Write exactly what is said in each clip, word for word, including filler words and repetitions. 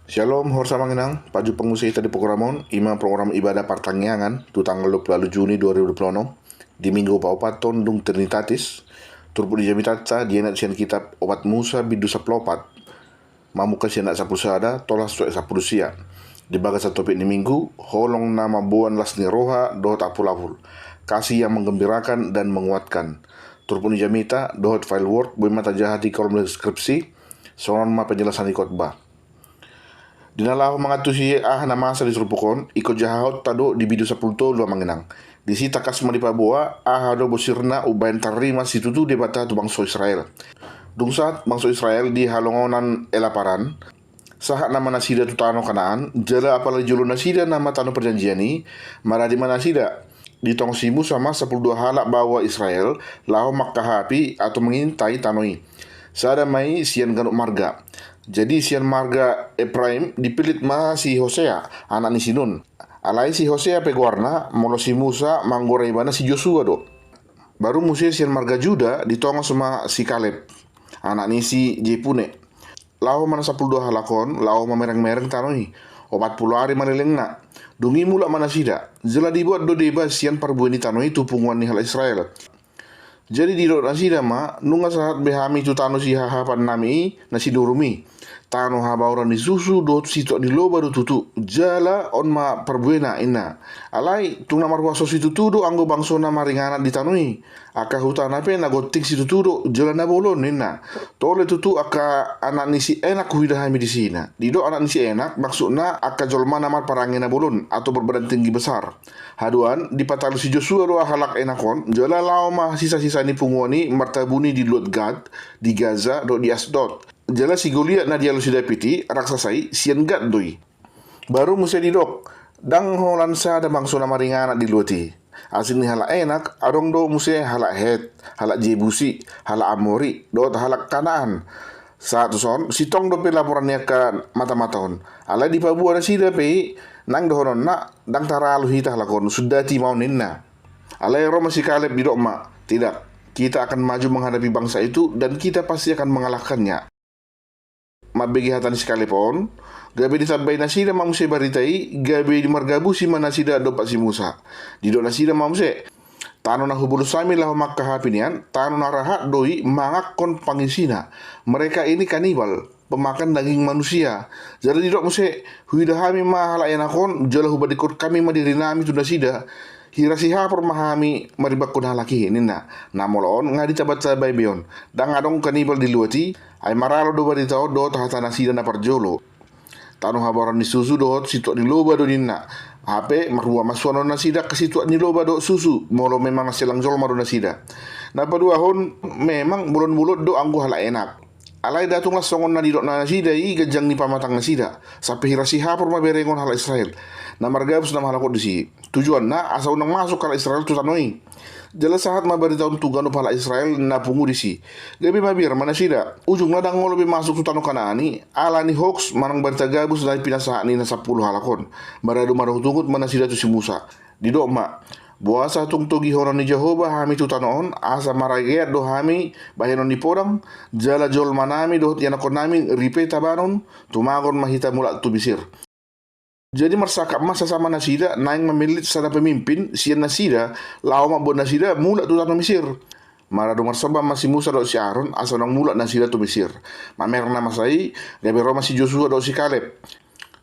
Shalom, horas ma amang inang. Pajumpang muse hita di program on, ima program ibadah partangiangan tu tanggal dua puluh ualu Juni dua ribu dua puluh enam, di minggu paopathon dung Trinitatis. Turpuk ni jamitanta dienet sian kitab Opat Musa bindu sampulu opat, mamungka sian ayat sampulu sada tolhas tu ayat sampulu sia. Di bagasan topik ni minggu, holong na mamboan las ni roha dohot apulapul, kasih yang menggembirakan dan menguatkan. Turpuk ni jamita dohot file Word boi ma tajaha di kolom deskripsi. Songon on ma penjelasan ni khotbah. Di na laho mangantusi aha na masa di turpuk on, ingkon jahahonta do di bindu sampulu tolu amang inang. Disi tangkas ma dipaboa aha do bosirna umbahen tarrima situtu Debata tu bangso Israel. Dung sahat bangso Israel di halongonan Elaparan, sahat nama nasida tu tano Kanaan, jala apala di jolo nasida nama tano perjanjian i, maradi ma nasida. Ditongos si Musa ma sampulu dua halak baoa Israel laho mangkahapi atau mengintai tano i. Sada ma i sian ganup marga. Jadi sian marga Epraim dipillit ma si Hosea, anak ni si Nun. Alai si Hosea pe goarna, molo si Musa manggora ibana si Josua do. Baru muse sian marga Juda ditongos ma si Kaleb, anak ni si Jepune. Laho ma na sampulu dua halak on laho mamerengmereng tano i. Opat pulu ari ma lelengna. Dung i mulak ma nasida. Jala dibuat do deba sian parbue ni tano i tu punguan ni halak Israel. Jadi didok nasida ma, nunga sahat be hami tu tano sihahapan nami i na sinurum i, tano habaoran ni susu dohot situak ni loba do tutu, jala on ma parbuena, inna. Alai tung na marhuaso situtu do anggo bangso na maringanan di tano i. Angka hutana pe na gonting situtu do, jala na bolon, inna. Tole tutu angka anak ni si Enak huida hami disi, inna. Didok anak ni si Enak maksudna angka jolma na marparange na bolon atau berbadan tinggi besar. Haduan, dipatalu si Josua do halak Enak on, jala laho ma sisasisa ni punguan i martabuni di luat Gat, di Gaza dohot di Asdod. Jala si Goliat na dialusi David i, raksasa i, sian Gat do i. Baru muse didok, ndang holan sada bangso na maringanan di luat i. Asing ni halak Enak adong do muse halak Het, halak Jebusi, halak Amori dohot halak Kanaan. Sahat tu son, sintong dope laporan ni angka matamata on. Alai dipaboa nasida pe i, nang dohononna, ndang taralu hita halak on, sundati ma on, ninna. Alai ro ma si Kaleb, didok ma, tidak, kita akan maju menghadapi bangsa itu dan kita pasti akan mengalahkannya. Mambege hata ni si Kaleb on, gabe ditambai nasida ma muse barita i, gabe dimargabusi ma nasida dompak si Musa. Didok nasida ma muse, tano na hubolus hami laho mangkahapi nian, tano na rahat do i mangankon pangisina. Mereka ini kanibal, pemakan daging manusia. Jala didok muse, huida hami ma halak Enak on, jala hubalikkon hami ma dirinami tu nasida. Hira sihapor ma hami maribanghon halak i, ninna. Na molo on nga ditabatabahon be on, ndang adong kanibal di luat i. Ai maralo do barita on dohot hata nasida na parjolo. Tano habaoran ni susu dohot situak ni loba do ninna. Hape marhua ma suanon nasida angka situak ni loba dohot susu, molo memang na silang jolma do nasida. Na paduahon, memang bolonbolon do anggo halak Enak. Alai ndang tung las songon na nidok nasida i ganjang ni pamatang nasida, sampe hira sihapor ma berengon halak Israel na margabus nama halak on disi. Tujuanna asa unang masuk halak Israel tu tano i. Jala sahat ma barita on tu ganup halak Israel na pungu disi. Gabe mabiar ma nasida. Ujungna ndang olo be masuk tu tano Kanaan i, ala ni hoaks manang barita gabus na pinasahat ni na sampulu halak on. Maradu marungutungut ma nasida tu si Musa. Didok ma, boasa tung togihonon ni Jahowa hami tu tano on, asa marageat do hami bahenon ni podang, jala jolmanami dohot ianakkonnami ripe tabanon, tumagon ma hita mulak tu Misir. Jadi marsangkap ma sasama nasida naeng mamillit sada pemimpin sian nasida, laho mamboan nasida mulak tu tano Misir. Maradu marsomba ma si Musa dohot si Aron asa unang mulak nasida tu Misir. Mamereng na masa i, gabe ro ma si Josua dohot si Kaleb.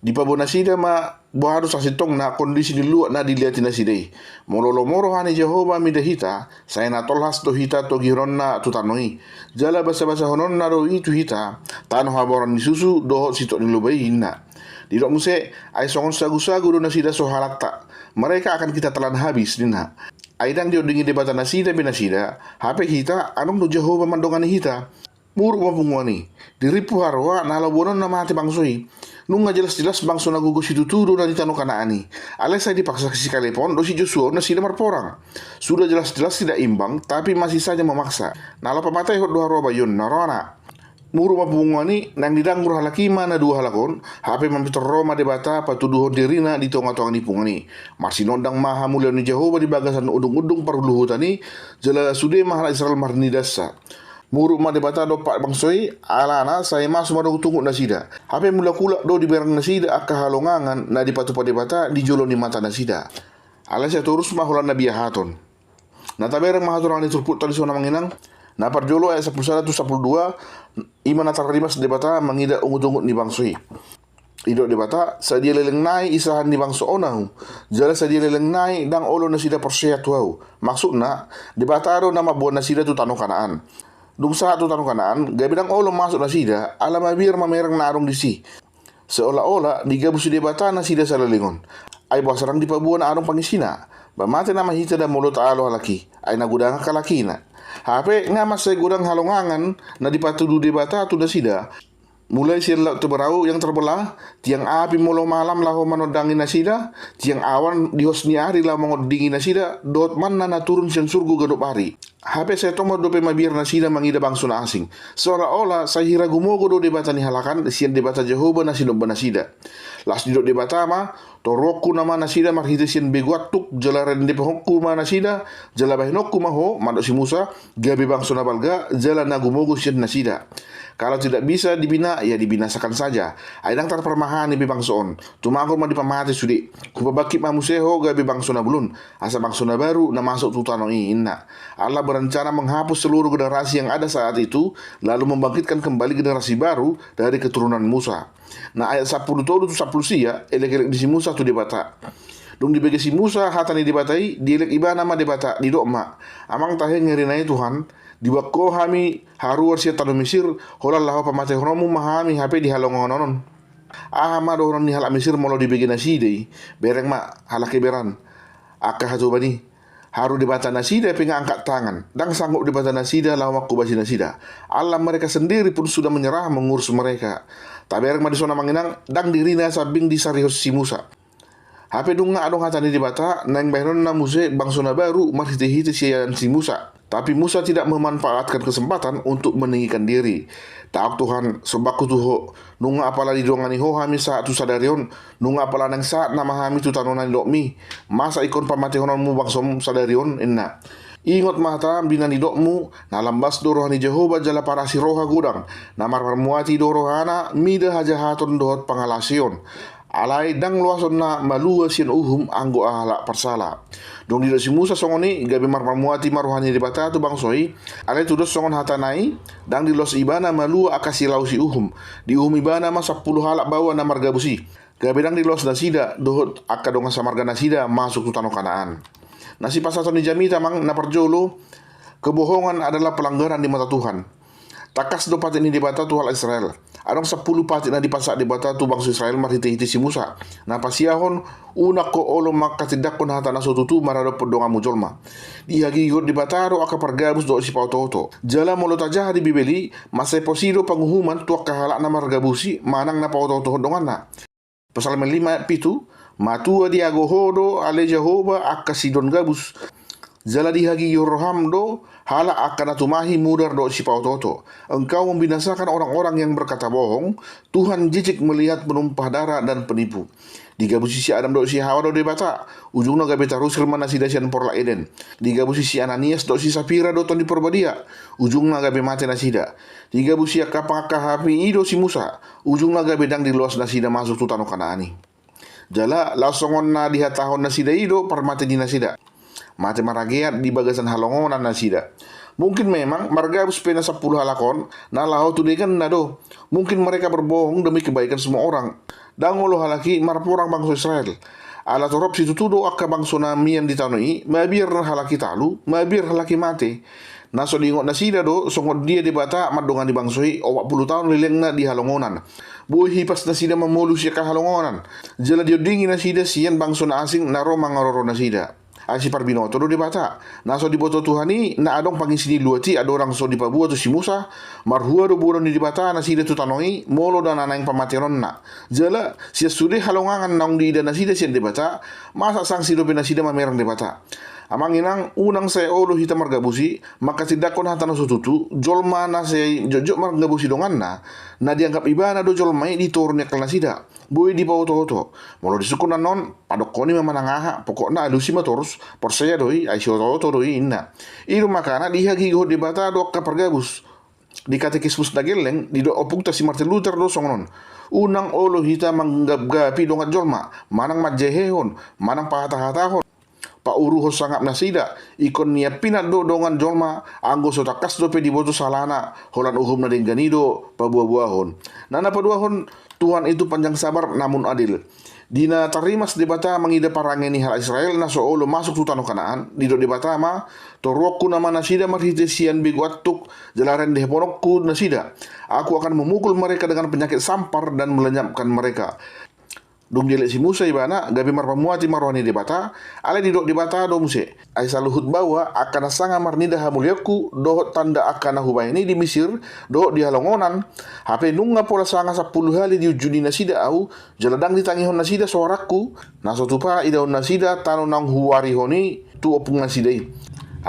Dipaboa nasida ma boha do sasintongna kondisi ni luat na diliati nasida i. Molo lomo roha ni Jahowa mida hita, sai na tolhas do hita togihononna tu tano i. Jala basabasahononna do i tu hita, tano habaoran ni susu dohot situak ni loba i, ninna. Didok muse, ai songon sagusagu do nasida so halakta. Mereka akan kita telan habis, ninna. Ai ndang diondingi Debata nasida be nasida, hape hita, adong do Jahowa mandongani hita. Muruk ma punguan i. Dirimpu haroa na laho boanonna mate bangso i. Nunga jelas-jelas bangso na gogo situtu do na di tano Kanaan i. Alai sai dipaksa si Kaleb on dohot si Josua on nasida marporang. Sudah jelas-jelas tidak imbang, tapi masih saja memaksa. Na laho pamatehon do haroa bahion na rohana. Muruk ma punguan i, naeng didanggur halak i ma na dua halak on, hape mamintor ro ma Debata patuduhon dirina di tongatonga ni punguan i. Marsinondang ma hamuliaon ni Jahowa di bagasan undungundung parluhutan i, jala sude ma halak Israel marnidasna. Muruk ma Debata dompak bangso i, alana sai maso marungutungut nasida. Hape mulak-ulak do dibereng nasida angka halongangan na dipatupa Debata di jolo ni mata nasida. Alai sai torus ma holan na biahaton. Na tabereng ma haturangan ni turpukta dison, amang inang. Na parjolo ayat sampulu sada tu sampulu dua, i ma na tarrimas Debata mangida ungut-ungut ni bangso i. Didok Debata, sadia leleng nai isahan ni bangso on ahu, jala sadia leleng nai ndang olo nasida porsea tu ahu. Maksudna, Debata do na mamboan nasida tu tano Kanaan. Dung sahat tu tano Kanaan, gabe ndang olo masuk nasida, ala mabiar mamereng na adong disi. Seolah-olah digabusi Debata nasida saleleng on. Ai boasa ndang dipaboa na adong pangisina? Ba mate nama hita da molo taalo halak i, ai na godang angka halak i, inna. Hape nga mansai godang halongangan na dipatudu Debata tu nasida. Mulai sian Laut Teberau yang terbelah, tiang api molo malam laho manondangi nasida, tiang awan di hos ni ari laho mangondingi nasida, dohot manna na turun sian surgo ganup ari. Hape sai tong ma dope mabiar nasida mangida bangso na asing. Seolah-olah sai hira gumogo do Debata ni halak an sian Debata Jahowa na sinomba nasida. Laos didok Debata ma, toruonku nama nasida marhite sian begu antuk, jala rendepehonku ma nasida, jala bahenonku ma ho, mandok si Musa, gabe bangso na balga, jala na gumogo sian nasida. Kalau tidak bisa dibina, ya dibinasakan saja. Ai ndang tarparmahani be bangso on. Tumangkon ma dipamate sude. Hupabangkit ma muse ho gabe bangso na bolon, asa bangso na baru na masuk tu tano i, inna. Allah berencana menghapus seluruh generasi yang ada saat itu, lalu membangkitkan kembali generasi baru dari keturunan Musa. Na ayat sampulu tolu tu sampulu sia, elek-elek ni si Musa tu Debata. Dung dibege si Musa hata ni Debata i, dielek ibana ma Debata, didok ma, amang tahe ngerinai Tuhan, diboan ho hami haruar sian tano Misir, holan laho pamatehononmu ma hami hape di halongonan on. Aha ma dohonon ni halak Misir molo dibege nasida i? Bereng ma, halak Heber an, angka hatoban i. Haru Debata nasida pe nga angkat tangan, ndang sanggup Debata nasida laho mangkobasi nasida. Allah mereka sendiri pun sudah menyerah mengurus mereka. Tabereng ma dison, amang inang, ndang dirina sambing disarihon si Musa. Hape dung nga adong hata ni Debata, naeng bahenonna muse bangso na baru marhite-hite sian si Musa. Tapi Musa tidak memanfaatkan kesempatan untuk meninggikan diri. Taok Tuhan, sombangku tu Ho, nunga apala didongani Ho hami sahat tu sadari on, nunga apala naeng sahat nama hami tu tano na nidokmi. Masa ingkon pamatehononmu bangsom sadari on, inna. Ingot ma hata na nidokmu, na lambas do roha ni Jahowa jala parasi roha godang, na marparmuati do rohana mida hajahaton dohot pangalaosion. Alai ndang loasonna malua sian uhum anggo halak parsala. Dung didok si Musa songon i, gabe marparmuati ma roha ni Debata tu bangso i. Alai tudos songon hatana i, ndang diloas ibana malua angka silaosi uhum. Diuhum ibana ma sampulu halak baoa na margabus i. Gabe ndang diloas nasida dohot angka dongan samarga nasida masuk tu tano Kanaan. Na sipasahaton ni jamita, amang, na parjolo, kebohongan adalah pelanggaran di mata Tuhan. Tangkas do patik ni Debata tu halak Israel. Adong sampulu patik na dipasahat Debata tu bangso Israel marhite-hite si Musa. Na pasiahon, unang ho olo manghatindanghon hata na so tutu maradophon donganmu jolma. Dihagigihon Debata do angka pargabus dohot sipaoto-oto. Jala molo tajaha di Bibel i, mansai posi do panguhuman tu angka halak na margabus i manang na paoto-otohon donganna. Psalmen lima ayat pitu, matua diago Ho do ale Jahowa angka sidon gabus, jala dihagigihon roham do halak angka na tumahi mudar dohot sipaoto-oto. Engkau membinasakan orang-orang yang berkata bohong, Tuhan jijik melihat penumpah darah dan penipu. Digabusi si Adam dohot si Hawa do Debata, ujungna gabe tarusir ma nasida sian porlak Eden. Digabusi si Ananias dohot si Sapira do Tondi Porbadia, ujungna gabe mate nasida. Digabusi angka pangangkat api i do si Musa, ujungna gabe ndang diloas nasida masuk tu tano Kanaan i. Jala laos songon na dihatahon nasida i do parmate ni nasida. Mate marageat di bagasan halongonan nasida. Mungkin memang margabus pe na sampulu halak on na laho tu deganna do. Mungkin mereka berbohong demi kebaikan semua orang. Ndang olo halak i marporang bangso Israel. Ala torop situtu do angka bangso na mian di tano i, mabiar halak i talu, mabiar halak i mate. Na so diingot nasida do songon dia Debata mandongani bangso i opat pulu taon lelengna di halongonan. Boi hipas nasida mamolus angka halongonan. Jala diondingi nasida sian bangso na asing na ro mangaroro nasida. Ai siparbinoto do Debata. Na so diboto Tuhan i na adong pangisi ni luat i andorang so dipaboa tu si Musa, marhua do boanon ni Debata nasida tu tano i molo na naeng pamateonna. Jala sian sude halongangan naung diida nasida sian Debata, masa sangsi dope nasida mamereng Debata. Amang inang, unang sai olo hita margabus i, manghatindanghon hata na so tutu, jolma na sai jotjot margabusi donganna, na dianggap ibana do jolma i di toru ni angka nasida. Boi dipaoto-oto. Molo disungkun annon, padokkon i ma manang aha, pokokna alusi ma torus, porsea do i, ai sioto-oto do i, inna. I do makana dihagigihon Debata do angka pargabus. Di Katekismus na gelleng, didok ompunta si Martin Luther do songon on: Unang olo hita manggapgapi dongan jolma, manang manjehehon, manang pahatahatahon, pauruhon sangap nasida, ingkon niampinan do dongan jolma, anggo so tangkas dope diboto salana, holan uhum na denggan i do paboaboahon. Na na paduahon, Tuhan itu panjang sabar namun adil. Di na tarrimas Debata mangida parange ni halak Israel na so olo masuk tu tano Kanaan, didok Debata ma: Toruonku nama nasida marhite sian begu antuk, jala rendepononku nasida. Aku akan memukul mereka dengan penyakit sampar dan melenyapkan mereka. Dung dielek si Musa ibana, gabe marpamuati ma roha ni Debata, alai didok Debata do muse: Ai saluhut baoa angka na sanga marnida hamuliaonku dohot tanda angka na hubahen i di Misir dohot di halongonan, hape nunga pola sanga sampulu hali diunjuni nasida ahu, jala ndang ditangihon nasida soarangku, na so tupa idaon nasida tano naung huarihon i tu ompung nasida i.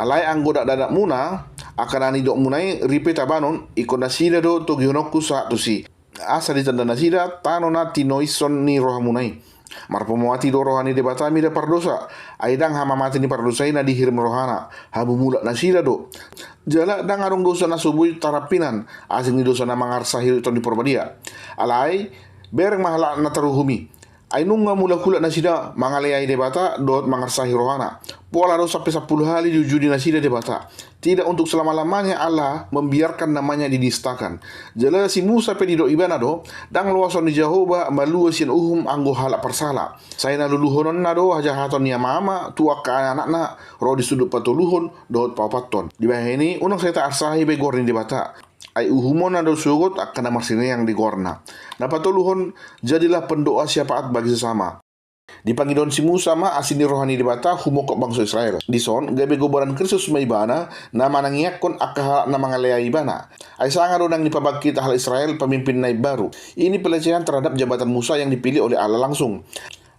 Alai anggo dakdakmuna, angka na nidokmuna i ripe tabanon, ingkon nasida do togihononku sahat tusi, asa ditanda nasida tano na tinoishon ni rohamuna i. Marpamuati do roha ni Debata mida pardosa, ai ndang hamamate ni pardosa i na dihirim rohana, hamumulak nasida do. Jala ndang adong dosa na so boi tarampinan, asing ni dosa na mangarsahi Tondi Porbadia. Alai, bereng ma halak na taruhum i. Ai nunga mulak-ulak nasida mangaleai Debata dohot mangarsahi rohana. Pola do sampe sampulu hali diunjuni nasida Debata. Tidak untuk selama-lamanya Allah membiarkan namanya dinistakan. Jala si Musa pe didok ibana do, ndang loason ni Jahowa malua sian uhum anggo halak parsala. Sai na luluhononna do hajahaton ni ama-ama tu angka anakna ro di sundut patoluhon dohot paopathon. Dibahen i, unang sai taarsahi be goar ni Debata. Ai uhumonna do sogot angka na marsineang di goarna. Na patoluhon, jadilah pendoa syafaat bagi sesama. Dipangidohon si Musa ma asi ni roha ni Debata humongkop bangso Israel. Dison, gabe gombaran Kristus ma ibana, na manangiangkon angka halak na mangaleai ibana. Ai sanga do naeng dipabangkit halak Israel pemimpin na imbaru. Ini pelecehan terhadap jabatan Musa yang dipilih oleh Allah langsung.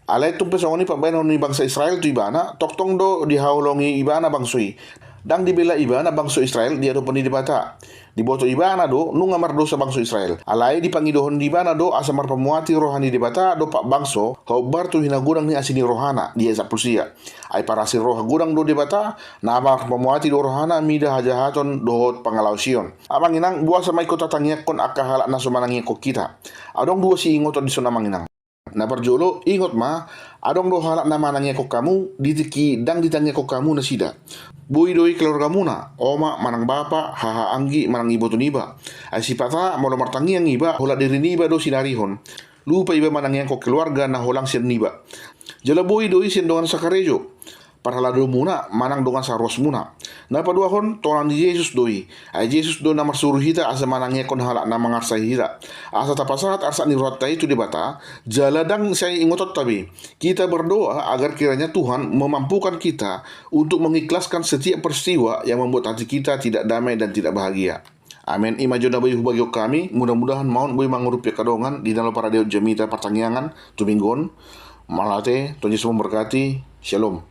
Alai tung pe songon i pambahenon ni bangsa Israel tu ibana, tongtong do dihaholongi ibana bangso i. Ndang dibela ibana bangso Israel di adopan ni Debata. Diboto ibana do nunga mardosa bangso Israel. Alai dipangidohon ibana do asa marpamuati roha ni Debata dompak bangso, hombar tu hinagodang ni asi ni rohana, di ayat sampulu sia. Ai parasi roha godang do Debata, na marpamuati do rohana mida hajahaton dohot pangalaosion. Amang inang, boasa ma ingkon tatangiangkon angka halak na so manangiangkon hita? Adong dua siingoton dison amang inang. Na parjolo, ingot ma, adong do halak na manangiangkon hamu, di tingki ndang ditangiangkon hamu nasida. Boi do i keluargamuna, oma manang bapa, haha anggi manang iboto niba. Ai sipata, molo martangiang iba, holan diri niba do sinarihon. Lupa iba manangiangkon keluarga na holang sian niba. Jala boi do i sian dongan sakarejo, parhaladomuna manang dongan saruasmuna. Na paduahon, tona ni Jesus do i. Ai Jesus do na marsuru hita asa manangiangkon halak na mangarsahi hita, asa tapasahat arsak ni rohanta i tu Debata. Jala ndang sai ingotonta be. Kita berdoa agar kiranya Tuhan memampukan kita untuk mengikhlaskan setiap peristiwa yang membuat hati kita tidak damai dan tidak bahagia. Amen. I ma jo na boi hubagihon hami, mudah-mudahan ma on boi mangurupi angka dongan di na laho parade on jamita partangiangan tu minggu on. Mauliate, Tuhan Yesus memberkati. Shalom.